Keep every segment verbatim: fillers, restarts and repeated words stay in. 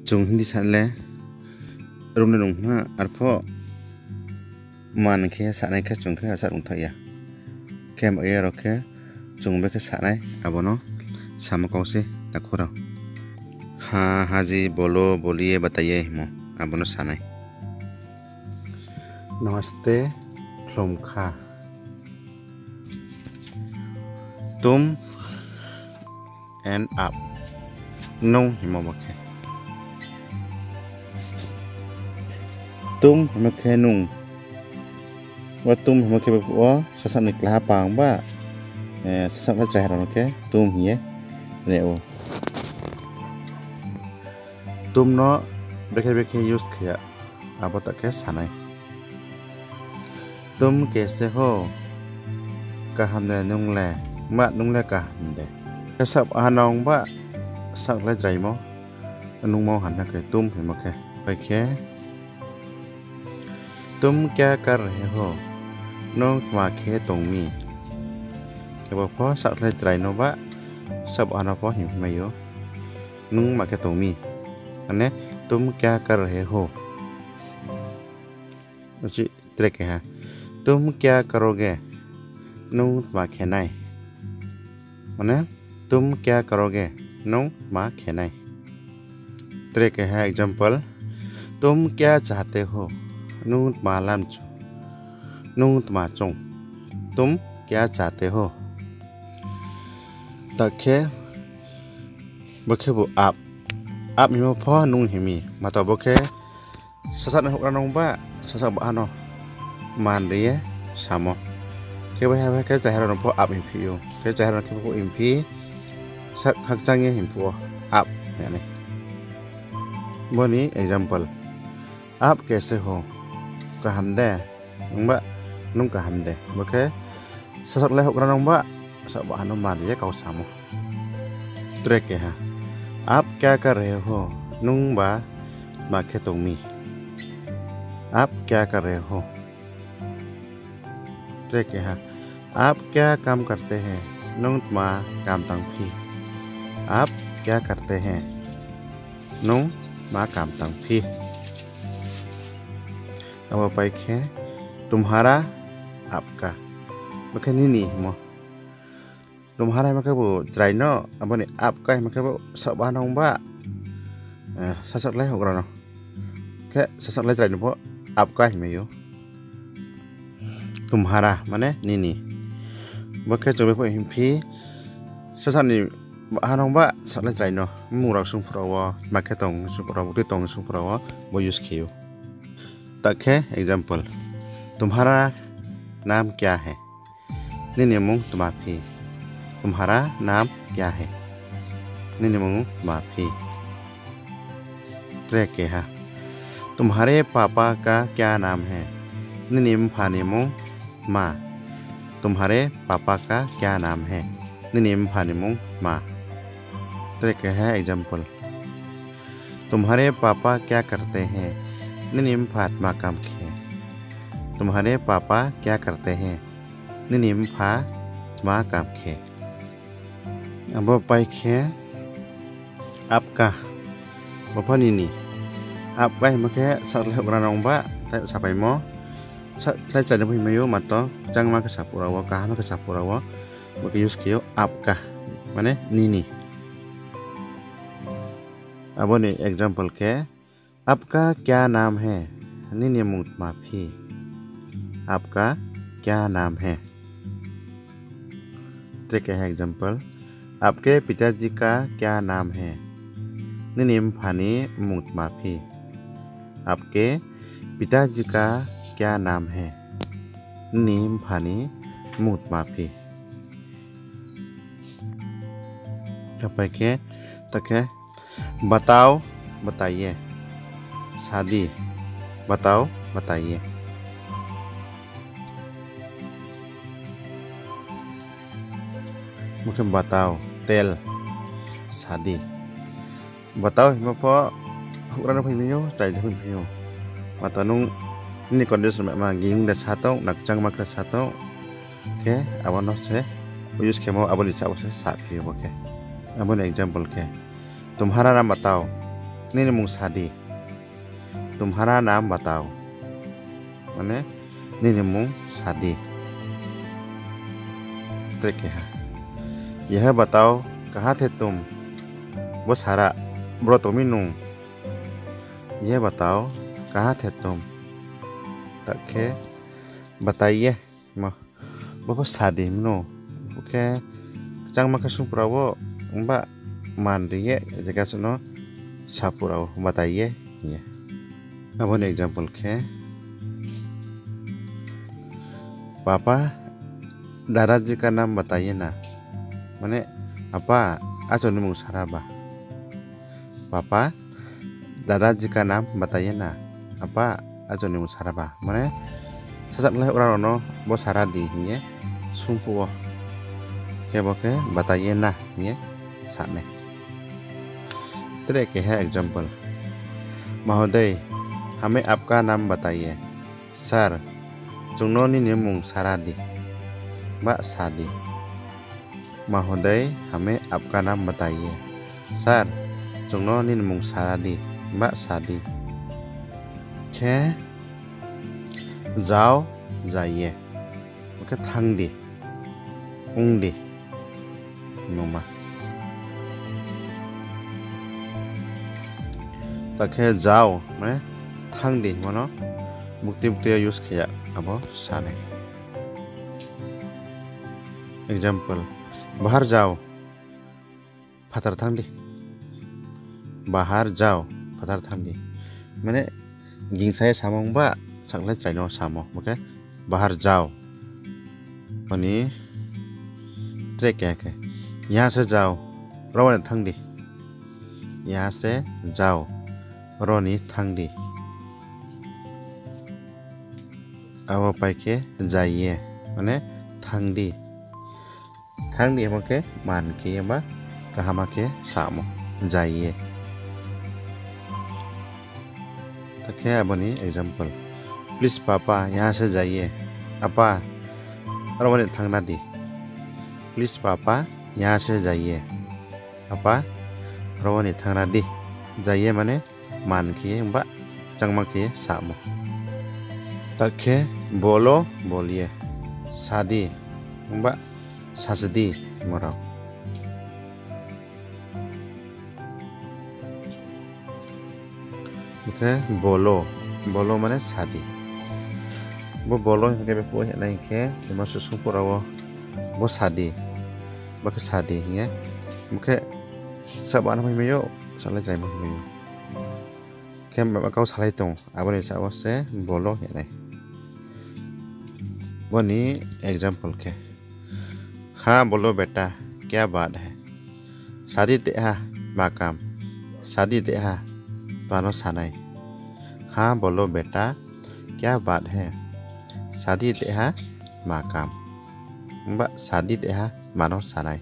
Chung Hindi sa le, rung le rung hna, arphuh man khe sanai khe chung khe asa rung thaoh ya. Khe ba ye aro khe chung bai khe sanai, abo no samo kau se takhu rao. हाँ, हाँ जी, बोलो, बोलिए, बताइए hingmo, abo no sanai. नमस्ते, khlum kha. तुम and आप. Nung hingmo bo khe. तुम hingmo khe nung. Bo तुम hingmo khe bo, sasaoh ni klaha pang ba, eh, sasaoh le chraiha rao no khe तुम hing ye re ou. तुम no brekhe brekhe use khe ya, abo ta khe sanai. तुम कैसे हो? Kaham de nung le, ma nung le kaham de. Khe sasaoh bahanao ong ba, sasaoh le chraimo, nungmo han na khe तुम hingmo khe. Pai khe, तुम क्या कर रहे हो? Nung tma khe tong mi? Khe bo pho sasaoh le chrai no ba, sasaoh bahanao pho hing mai ou. Nung tma khe tong mi? Mane, तुम क्या कर रहे हो? Uchih tre keha. तुम क्या करोगे? Nung tma khe nai? Mane, तुम क्या करोगे? Nung tma khe nai? Tre keha example. तुम क्या चाहते हो? Nung tma lam chu? Nung tma choung? तुम क्या चाहते हो? Ta khe, bo khe bo आप. आप hingmo pho nung hing mi. Mato bo khe sasaoh ni houhgra nung ba, sasaoh bahanao man ri ye samo. Khe bai ha bai khe chaiha rao no pho आप hingphi ou. Khe chaiha rao no khe pho hingphi, sa khakchang ye hingphi ou, आप hing nai. Bo ni example. आप कैसे हो? Kaham de? Nung ba, nung kaham de? Bo khe sasaoh le houhgra nung ba, sasaoh bahanao man ri ye kau samo. Tre keha. आप क्या कर रहे हो? Nung ba tma khe tong mi? आप क्या कर रहे हो? Tre keha. आप क्या काम करते हैं? Nung tma kam tang phi? आप क्या करते हैं? Nung tma kam tang phi? Abo pai khe, तुम्हारा, आपका. Bo khe nini hingmo. तुम्हारा hingmo khe bo chrai no, abo ni आपका hingmo khe bo sasaoh bahanao ong ba, eh, sasaoh le houhgra no. Khe sasaoh le chrai no pho आपका hing mai ou. तुम्हारा mane nini. Bo khe chung bai pho hingphi, sasaoh ni bahanao ong ba, sasaoh le chrai no. Mmung rao sung phuh rao wo, tma khe tong sung phuh rao wo, bukti tong sung phuh rao wo, bo use khe ou. Ta khe example. तुम्हारा नाम क्या है? Nini mmung tma phi? तुम्हारा नाम क्या है? Nini mmung tma phi? Tre keha. तुम्हारे पापा का क्या नाम है? Nini mpha ni mmung tma? तुम्हारे पापा का क्या नाम है? Nini mpha ni mmung tma? Tre keha example. तुम्हारे पापा क्या करते हैं? Nini mpha tma kam khe? तुम्हारे पापा क्या करते हैं? Nini mpha tma kam khe? Abo pai khe आपका. Bo pho nini. आपका hingmo khe sasaoh le houhgra nung ba, tei sapaimo. Sasaoh le chrai no pho hing mai ou, mato, changma khe saphuh rao wo, kaham khe saphuh rao wo. Bo khe use khe ou आपका. Mane nini. Abo ni example khe, आपका क्या नाम है? Nini mmung tma phi? आपका क्या नाम है? Tre keha example. आपके पिताजी का क्या नाम है? Nini mpha ni mmung tma phi? आपके पिताजी का क्या नाम है? Nini mpha ni mmung tma phi? Tapai khe, ta khe, बताओ, बताइए. Sa di. बताओ, बताइए. Bo khe बताओ, tell. Sa di. बताओ hingmo pho houhgra no pho hing mai ou, chrai no pho hing mai ou. Mato nung nini condition ma gingde sa tong, nakchangma khe sa tong. Khe abo no se use khemo, abo ni sa wo se saphi ou bo khe. Abo ni example khe, तुम्हारा नाम बताओ. Nini mung sa di. तुम्हारा नाम बताओ. Mane, nini mung sa di. Tre keha. यह बताओ, कहाँ थे तुम? Bo sa ra, bro tong mi nung. यह बताओ, कहाँ थे तुम? Ta khe, बताइए. Bo pho sa di hingmo. Bo khe kchangma khe sungphuh rao wo, ongba man ri ye, je khe suh no saphuh rao wo, बताइए hing ye. Abo ni example khe, पापा, दादाजी का नाम बताइए ना. Mane, apa, achouh ni mung sa ra ba. पापा, दादाजी का नाम बताइए ना. Apa, achouh ni mung sa ra ba. Mane, sasakhlai ura rao no bo sa ra di hing ye sungphuh wo. Khe bo khe बताइए ना hing ye sa nai. Tre keha example. महोदय, हमें आपका नाम बताइए. Sir, chung no nini mung sa ra di. Ba sa di. महोदय, हमें आपका नाम बताइए. Sir, chung no nini mung sa ra di. Ba sa di. Khe, जाओ, जाइए. Bo khe thanng di, ong di, hingmo ma. Ta khe जाओ, mane thanng di, hingmo no bukti bukti yo use khe ya, abo sa nai. Example, बाहर जाओ. Phathar thanng di. बाहर जाओ, phathar thanng di. Mane, gingsa ye samo ongba, sakhlai chrai no samo. Bo khe, बाहर जाओ. Ani, tre keha khe, यहाँ से जाओ. Ro ni thanng di. यहाँ से जाओ. Ro ni thanng di. Abo pai khe, जाइए. Mane, thanng di. Thanng di hingmo khe man khe ye ba kaham khe samo, जाइए. Ta khe abo ni example, please पापा, यहाँ से जाइए. Apa, aro wo ni thanng ra di. Please पापा, यहाँ से जाइए. Apa, aro wo ni thanng ra di. जाइए mane man khe ye, ongba kchangma khe samo. Ta khe, बोलो, बोलिए. Sa di, ongba sa di, hingmo rao. Bo khe बोलो, बोलो mane sa di. Bo बोलो hing khe bephuh wo hinai hing khe, ima suh sungphuh rao wo, bo sa di, bo khe sa di hing ye, bo khe saba no hingmai ou, salai chraimo hingmai ou. Khe ma kau salai tong, abo ni sa wo se बोलो hinai. Bo ni example khe, हाँ बोलो बेटा, क्या बात है? Sa di teha, ma kam? Sa di teha, tma no sa nai? हाँ बोलो बेटा, क्या बात है? Sa di teha, ma kam? Ongba sa di teha, tma no sa nai?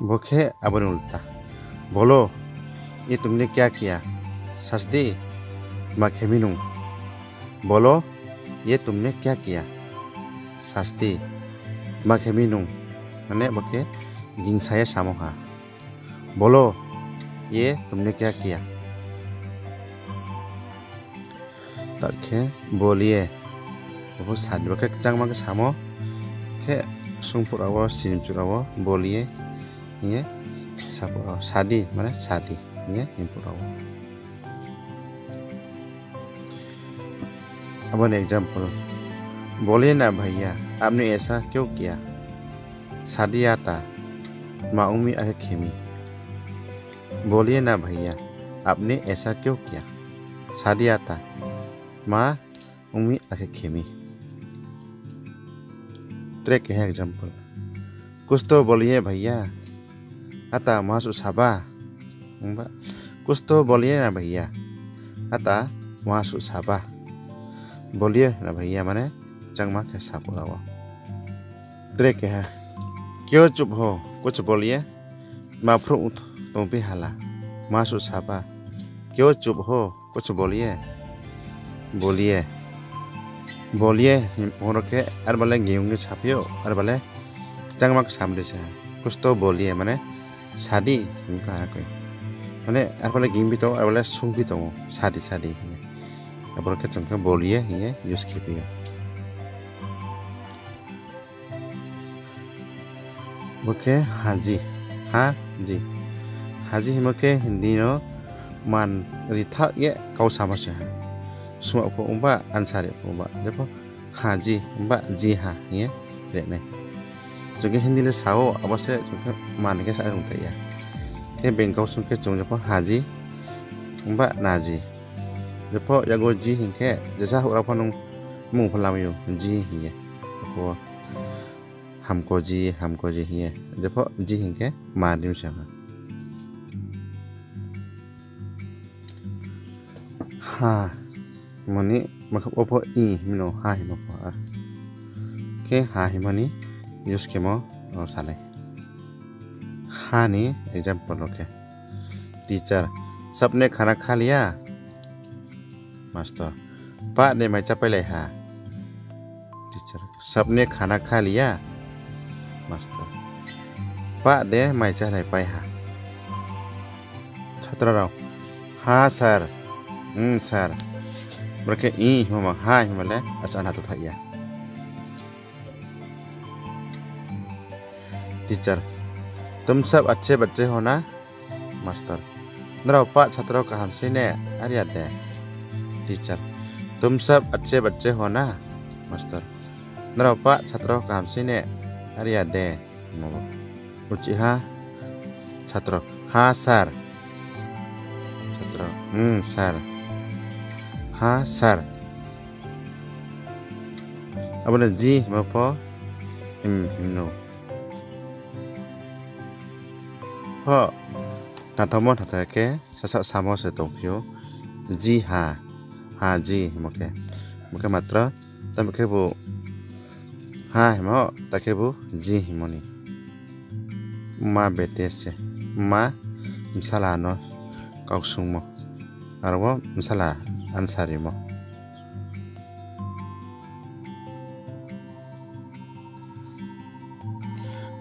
Bo khe abo ni ulta. बोलो, ये तुमने क्या किया? Sa di, tma khe mi nung? बोलो, ये तुमने क्या किया? Sa di, tma khe mi nung? Mane bo khe gingsa ye samo ha. बोलो, ये तुमने क्या किया? Ta khe, बोलिए. Bo pho sa di, bo khe kchangma khe samo. Khe sungphuh rao wo, sinimchuh rao wo, बोलिए hing ye saphuh rao, sa di mane sa di hing ye hingphuh rao wo. Abo ni example, बोलिए ना भैया, आपने ऐसा क्यों किया? Sa di ata, tma ong mi akhe khe mi? बोलिए ना भैया, आपने ऐसा क्यों किया? Sa di ata, tma ong mi akhe khe mi? Tre keha example, कुछ तो बोलिए भैया, ata muha suh sa ba. Ongba, कुछ तो बोलिए ना भैया, ata muha suh sa ba. बोलिए ना भैया mane changma khe saphuh rao wo. Tre keha, क्यों चुप हो, कुछ बोलिए, tma phruh tongphi hala, muha suh sa ba. क्यों चुप हो, कुछ बोलिए, बोलिए. बोलिए hing ro khe arba le ngeung ye saphi ou, arba le changma khe sam di se ha. कुछ तो बोलिए mane Sadi, hing khe ha koi. Mane, arphuh le gingphi tong ou, arphuh le sungphi tong ou, sadi, sadi hing ye. Aboro khe chung khe bol ye hing ye use khe phi ou. Bo khe haji, haji. Haji hingmo khe Hindi no man rithaoh ye kau samo se ha. Sungma phuh ongba, answer ri phuh ongba. Jepho haji, ongba ji ha hing ye ri nai. Chung khe Hindi le sa ou, abo se chung khe man khe sa rung thai ya. Khe being kau sung khe chung jepho haji, ongba naji. Jepho yago ji hing khe, jesa houhgra pho nung mung pho lamai ou, ji hing ye. Jepho hamko ji, hamko ji hing ye. Jepho ji hing khe man ri mi se ha. Ha, mani, makha wo pho i hingmo no ha hingmo pho ha. Khe ha hingmo ni use khemo, o, sa nai. Ha ni example rao khe, teacher, सबने खाना खा लिया? Master, pah de mai chápailai ha? Teacher, सबने खाना खा लिया? Master, pah de mai chálaipai ha? Chhatro rao, ha sir, hm sir. Boro khe i hingmo ma ha hingmo le asa na to thaih ya. Teacher, तुम सब अच्छे बच्चे हो ना? Master, nrao pah chhatro kaham sei ne, are ya de? Teacher, तुम सब अच्छे बच्चे हो ना? Master, nrao pah chhatro kaham sei ne, are ya de? Uchih ha chhatro, ha sir. Chhatro, hm sir. Ha sir. Abo no ji hingmo pho, hm hingmo no. Pho, nathaomo natha khe, sasaoh samo se tongphi ou, ji ha, ha ji hingmo khe. Bo khe matro, tamo khebu ha hingmo, ta khebu ji hingmo ni. Mma bete se, mma bsala no kau sungmo, aro wo bsala answer rimo.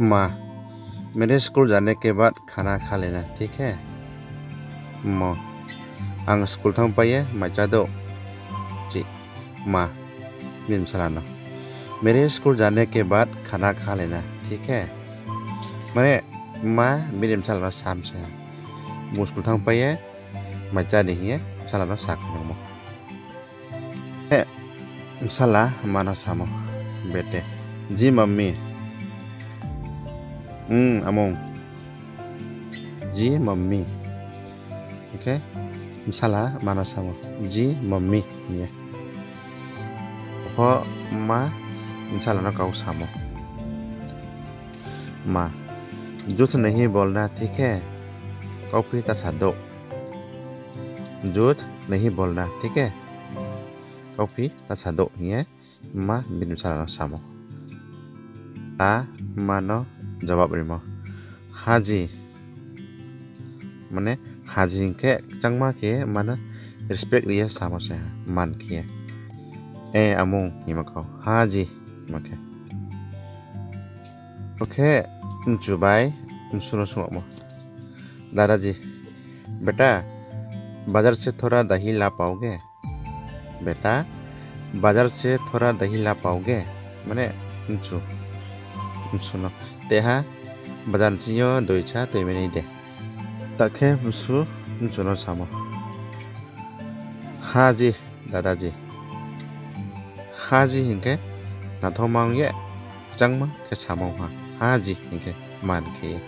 माँ, मेरे स्कूल जाने के बाद खाना खा लेना, ठीक है? Mo, ang school thanngpai ye mai chá douh. Chi, mma, bini bsala no, मेरे स्कूल जाने के बाद खाना खा लेना, ठीक है? Mane, mma bini bsala no sa mi se ha, bung school thanngpai ye mai chá di hing ye bsala no sa khnangmo. Bsala mma no samo, bete, जी मम्मी. Hm, amung. जी mummy. Hing khe bsala mma no samo, जी mummy hing ye. Pho mma bsala no kau samo, माँ, झूठ नहीं बोलना, ठीक है? Kauphi ta sa douh. झूठ नहीं बोलना, ठीक है? Kauphi ta sa douh hing ye mma bini bsala no samo. A mma no jawab rimo, हाँ जी. Mane, हाँ जी hing khe kchangma khe mma no respect ri ye samo se ha, man khe ye. E amung hingmo kau, हाँ जी hingmo khe. Bo khe mchu bai msu no sungmo, दादाजी, बेटा, बाजार से थोड़ा दही ला पाओगे? बेटा, बाजार से थोड़ा दही ला पाओगे? Mane, mchu, msu no, teha, bazar ni sing yo doi sa toi mai nai de. Ta khe msu, mchu no samo, हाँ जी, दादाजी. हाँ जी hing khe nathaoma ong ye, kchangma khe samo ha. हाँ जी hing khe man khe ye.